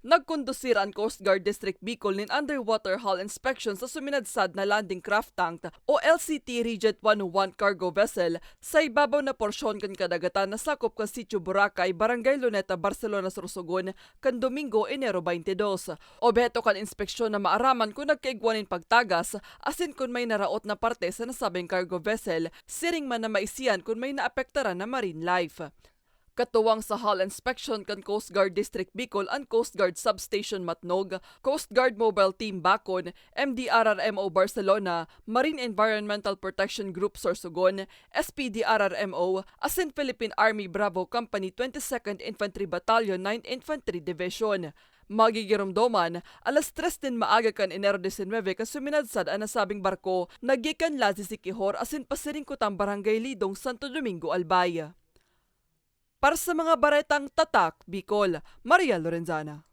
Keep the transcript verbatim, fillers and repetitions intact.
Nagkondusir an Coast Guard District Bicol nin underwater hull inspection sa suminadsad na landing craft tank o L C T Regent one oh one cargo vessel sa ibabaw na porsyon kan kadagatan na sakop kan Sitio Boracay, Barangay Luneta, Barcelona, Sorsogon, kan Domingo, Enero twenty-two. Obheto kan inspeksyon na maaraman kun nagkaigwa nin pagtagas asin kun may naraot na parte sa nasabing cargo vessel, siring man na maisihan kun may naapektaran na marine life. Katuwang sa hull inspection kan Coast Guard District Bicol an Coast Guard Substation Matnog, Coast Guard Mobile Team Bacon, M D R R M O Barcelona, Marine Environmental Protection Group Sorsogon, S P D R R M O, asin Philippine Army Bravo Company twenty-second Infantry Battalion, ninth Infantry Division. Magigiromdoman, alas tres nin maaga kan Enero diecinuebe kan suminadsad an nasabing barko na gikan Lazi, Siquijor asin pasiring kutang Barangay Lidong, Santo Domingo, Albay. Para sa mga baretang Tatak Bicol, Maria Lorenzana.